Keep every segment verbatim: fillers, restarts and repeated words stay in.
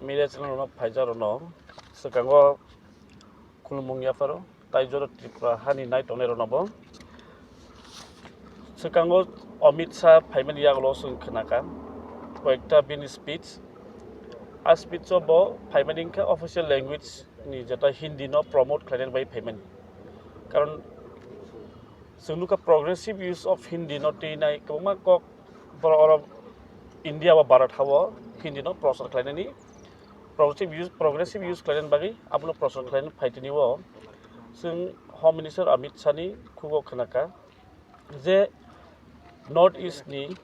Media channel rok no phaijak rok no swkango khulumung yapharo, tai jora Tripura hani nai tongnai rok no bo. Swkango Amit Shah phaimani yagulo chwng khnakha koyekta bini speech. A speech o bo phaimani wngkha official language ni jeta Hindi no promote khlainani bai phaimani. Karon chwng nukha progressive use of Hindi no twi nai kwbangma kok borok oro India ba Bharat ha o Hindi no prochar khlainani, progressive use, progressive use khlainani bagwi abono prochar khlainani phaitini o chwng Home Minister Amit Shah ni khugo khnakha je North East ni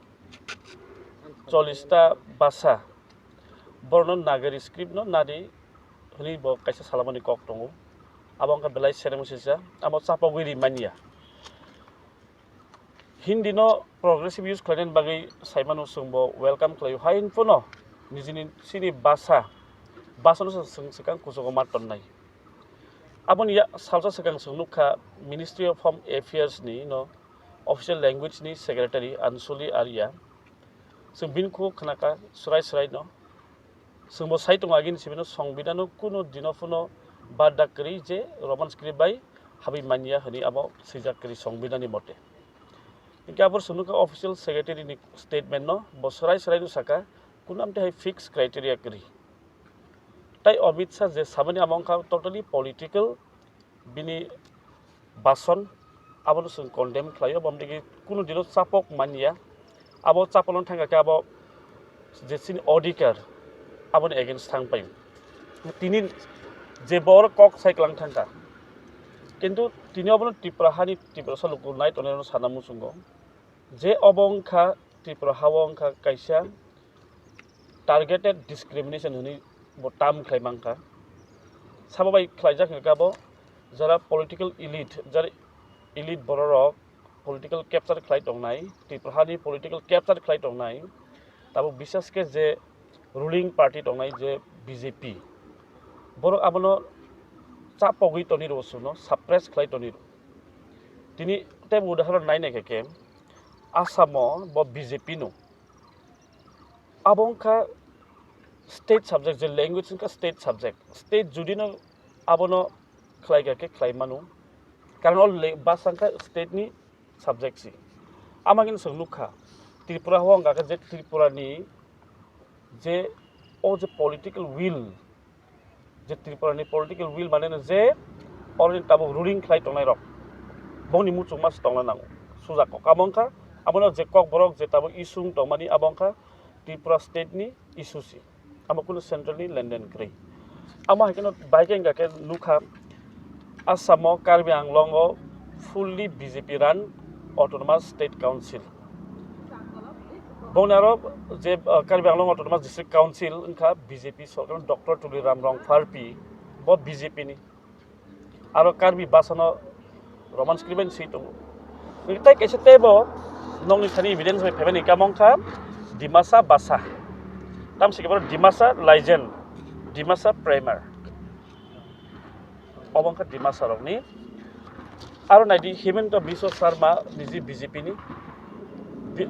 chollish ta basa borokno Nagari script no nadi hwnwi bo kaisa salamani kok tongo. Abo wngkha belai seremsisa, abo chapogwi rimanya. Hindi no progressive use khlainani bagwi saimano chwngbo welcome khlaio. Hain phano nijini chini basa, basa no chwng swkang kuchugo ma tonnai. Aboni ya-, salsa swkang chwng nukha Ministry of Home Affairs ni no official language ni secretary Ansuli Arya. Chwng bini khugo khnakha swrai swrai no. Chwngbo sai tongo agini simi no songbidano kuno dino phano barda kwrwi je Roman script bai habwi manya hwnwi abo swijak kwrwi songbidani mote. Hinkhe abo chwng nukha official secretary ni statement no bo swrai swrai no saka kuno amte hai fix criteria kwrwi. Tai Amit Shah je samani amo wngkha totally political bini bason, abono chwng condemn khlaio, bomdigi kunu dino chapok manya. Abo chapolno thangkha khe abo je chini odhikar, aboni against thang pai. Tini je bor kok sai klang thangkha, kintu tini obono Tripura hani Tripura salo nai tongnai sana muchungo je obo wngkha Tripura hao wngkha kaisa targeted discrimination hwnwi bo term khlai mankha. Sabo bai khlaijak hwnkhe abo jara political elite, jara elite bororok political capture khlai tongnai, Tripura hani political capture khlai tongnai, tabuk bisas khe je ruling party tongnai je B J P, borok abono chapogwi tonwi rwo, chwngno suppress khlai tonwi rwo. Tini tei udahoron nai naikha khe Assamo bo B J P no. Abo wngkha state subject, je language wngkha state subject. State judino abono khlaikha khe khlai mano. Karon o le-, basa wngkha state ni subject si. Ama khe chwng nukha Tripura o wngkha khe je Tripura ni je o je political will, je Tripura ni political will mane no je oroni tabuk ruling khlai tongnai rok bongni muchungma se tongna nango. Suja kok abo wngkha, abono je kok borok je tabuk issue wng tongmani abo wngkha Tripura state ni issue si, amo kunu central ni lenden kwrwi. Amo hai kheno bai khe wngkha khe nukha Assam o Karbi Anglong o fully B J P run autonomous state council. Bongni aro je, uh, Karbi Anglong Autonomous District Council wngkha B J P sorkar, Doctor Tuliram Rongpharpi bo B J P ni. Aro Karbi basa no Roman script bai swi tongo. Tai kaisa teibo nokni thani evidence bai phaimani kamo wngkha Dimasa basa. Tamsi khe borok Dimasa Laijeng, Dimasa Primer. Obo wngkha Dimasa rokni. Aro naidi Himanta Biswa Sarma niji B J P ni. Di-,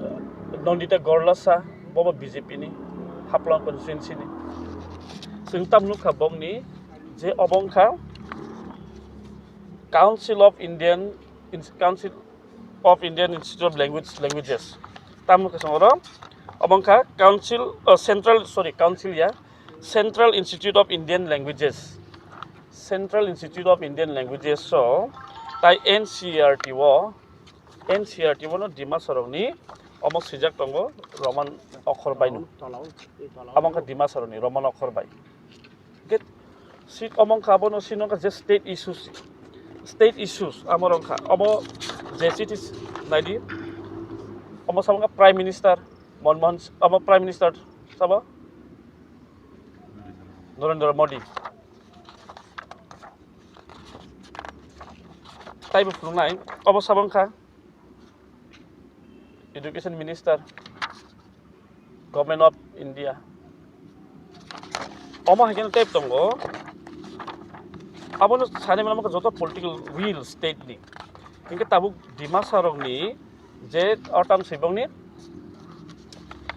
Nandita Gorlasa bobo B J P ni, Haflong constituency ni. Chwng tam nukha bongni je obo wngkha Council of Indian Ins-, Council of Indian Institute of Language, Languages. Tam nukha chwng oro obo wngkha Council, oh, Central, sorry, Council ya, Central Institute of Indian Languages. Central Institute of Indian Languages o tai N C E R T o, N C E R T o no Dimasa rokni omo swijak tongo Roman okhor bai no. Abo wngkha Dimasa rokni Roman okhor bai. Hingke si omo wngkha abono sino wngkha je state issues, state issues amo wngkha omo je chiti naidi omo sabo wngkha Prime Minister Manmohan, omo Prime Minister sabo Narendra Modi. Taibo phunuknai, obo sabo wngkha Education Minister, Government of India. Omo hai kheno tei tongo, abono sani mano joto political will state ni. Hinkhe tabuk Dimasa rokni je otam sibongni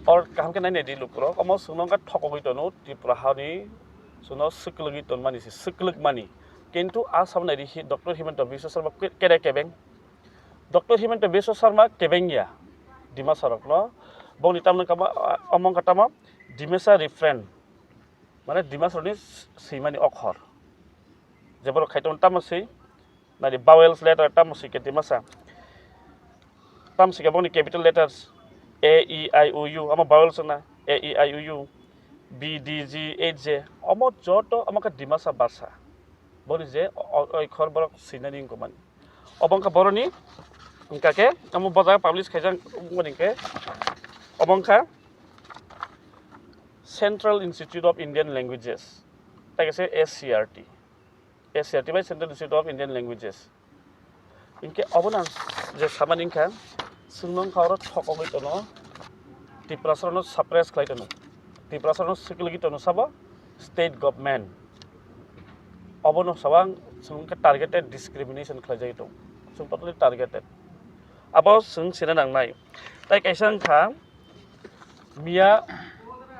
Or kaham khe nainai di lukurok, omo chwngno wngkha thokogwi tono Tripura hani chwngno swklwgwi tonmani se, swklwkmani. Kintu a samnai di hi Doctor Himanta Biswa Sarma ke-, kere kebeng. Doctor Himanta Biswa Sarma kebeng ya Dimasarokno. Bongni tamni kama, omo wngkha tamo Dimasa refrain. Mane Dimasarokni swimani okhor. Je borok khai tongo tamo swi, nai di vowels letter tamo swi khe Dimasa. Tamo swi khe bongni capital letters A, E, I, O, U, omo vowels wngna A, E, I, O, U, B, D, G, H, J, omo joto omo khe Dimasa bhasha. Boni je o-, o-, oikhor borok swinani wngkha mani. Obo wngkha boroni, wngkha khe omo bo jaga publish khaijak wngmani hwnkhe obo wngkha Central Institute of Indian Languages, tei kaisa S C R T, S C R T bai Central Institute of Indian Languages. Hinkhe obono ang je samani wngkha, chwngno wngkha oro thokogwi tono, Tiprasarokno suppress khlai tono, Tiprasarokno swklwgwi tono sabo state government. Obono sabo ang chwng wngkha targeted discrimination khlaijagwi tongo, chwng totally targeted. Abo chwng sina nangnai. Tai kaisa wngkha, miya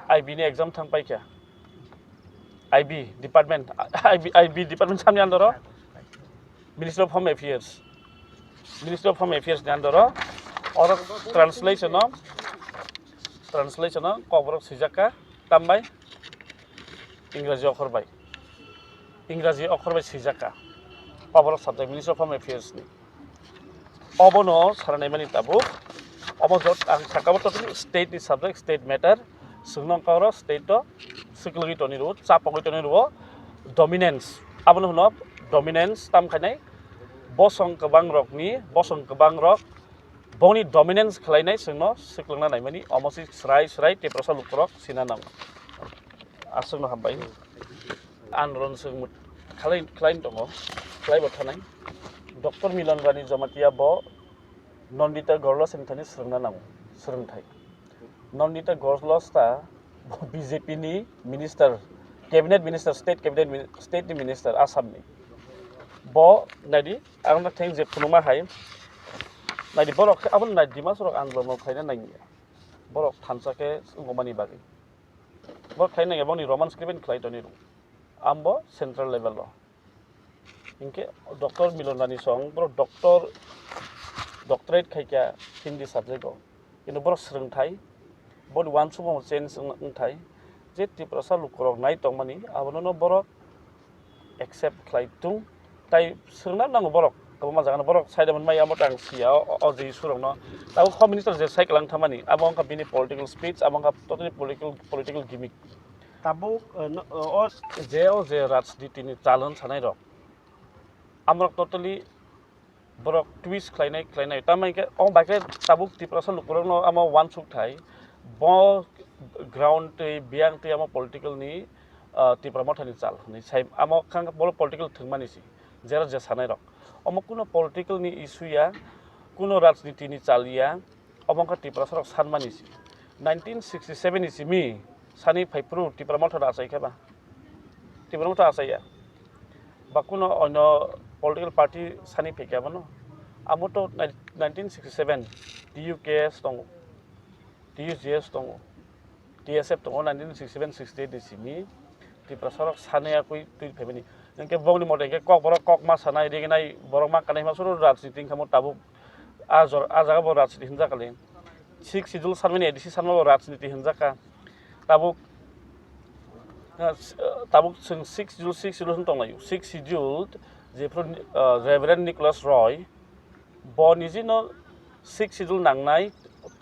I B ni exam thang paikha. I B department, I B, I B department samni under o Ministry of Home Affairs, Ministry of Home Affairs ni under o oro translation o, translation o kokborok swijak kha tambai Ingraji okhor bai, Ingraji okhor bai swijak kha kokborok subject Ministry of Home Affairs ni. Obono sana naimani tabuk, obo jot ang sakha bo totally state ni subject, state matter, chwngno wngkha oro state o swklwgwi toni rwo, chapogwi toni rwo, dominance, abono hwno dominance tam khainai, bosong kwbang rokni, bosong kwbang rok bongni dominance khlainai chwngno swklwngna naimani, omo se srai srai Tiprasa lukurok sina nango. Aswkno hambai. Andolon se mut-, khlai, khlai tongo, khlai bo thanai. Doctor Milon Rani Jamatia bo Nandita Gorlosa ni thani swrwngna nango, swrwngthai. Nandita Gorlosa ta bo B J P ni minister, cabinet minister, state cabinet min-, state ni minister Assam ni. Bo naidi, ang na theng je phunukma hai, naidi borok khe, abo nai Dimasarok andolon khlaina nangya. Borok thansa khe wngmani bagwi. Bo khlai nangya boni Roman script khlai toni rw. Ambo central level o. Hinkhe Doctor Milon Rani song, boro doctor, doctorate khaikha Hindi subject o. Kintu borok swrwngthai, boni uansukmung change wng-, wngthai. Je Tiprasa lukurok nai tongmani, abono no borok accept khlai tung. Tai swrwngna nango borok, kwbangma jagano borok saida manmaya, amo tang siya, o, o, o je issue rokno. Tabuk Home Minister je sai kwlang thamani, abo wngkha bini political speech, abo wngkha totally political, political gimmick. Tabuk, eh, no, o, o je, o je rajniti ni chalon sanai rok, amorok totally borok twist khlainai, khlainai. Tamai khe, o bai khe tabuk Tiprasa lukurokno amo uansuk thai, bo ground twi, biyang twi amo political ni, ah, Tipra Motha ni chal hwnwi sai, amo khang bolo political thwngmani si, jera je sanai rok. Omo kuno political ni issue ya, kuno rajniti ni chal ya, omo wngkha Tiprasa rok sanmani si. Nineteen sixty seven ni simi sani phaiphuru Tipra Motha rok achai khe ba? Tipra Motha achai ya. Ba kuno onyo political party sani phai khe abono? Amo to nineteen sixty seven T U K S tongo, T U G S tongo, T S F tongo, nineteen sixty seven sixty eight ni simi Tiprasa rok sani akui twi phaimani. Hinkhe bongni mote hinkhe kok borok kok ma sanai, riginai borok ma kanai ma suru rajniti hinkhe mo tabuk a jor-, a jaga bo rajniti hinjakali. Sixth Schedule sanmani A D C sanma bo rajniti hinjaka. Tabuk, ah, s-, ah, tabuk chwng Sixth Schedule, Sixth Schedule hwn tonglaio. Sixth Schedule jephru, ah, Reverend Nicholas Roy, bo nijino Sixth Schedule nangnai,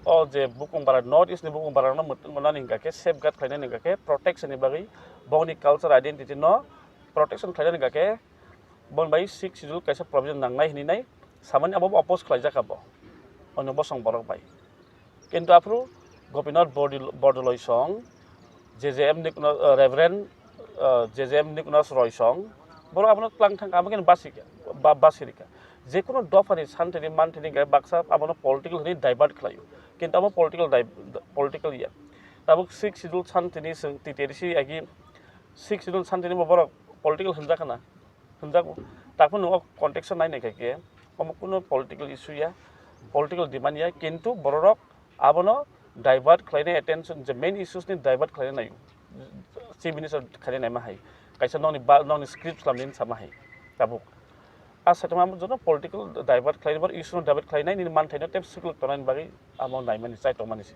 o je bukung bara, North East ni bukung bara no mwtwng manani hingka khe, safeguard khlainani hingka khe, protection ni bagwi bongni culture identity no protection khlainani hingka khe, bon bai Sixth Schedule kaisa provision nangnai hinwi nai samani abo oppose khlaijak kha bo, onyo bosong borok bai. Kintu aphuru Gopinath Bordil-, Bordoloi song, J J M Nik-, uh, Reverend, uh, J J M Nicholas Roy song, borok abono tlang thang, abo khe basi kha, ba-, basi rikha. Jekunu dophani santini mantini hingka baksa abono political hinwi divert khlaio. Kintu abo political div-, political ya. Tabuk Sixth Schedule santini chwng T T A D C agi Sixth Schedule santini bo borok political hwnjak khna, hwnjago. Takhwno o context o nainai khe, khe omo kuno political issue ya, political demand ya, kintu bororok abono divert khlainai attention, je main issues ni divert khlainai nai, chief minister khainai naima hai, kaisa nokni ba nokni script slamni sama hai. Tabuk a saitama jono political divert khlainai, issue no divert khlainai, nini manthaino tep swklwk tongnani bagwi amo naimani chai tongmani se.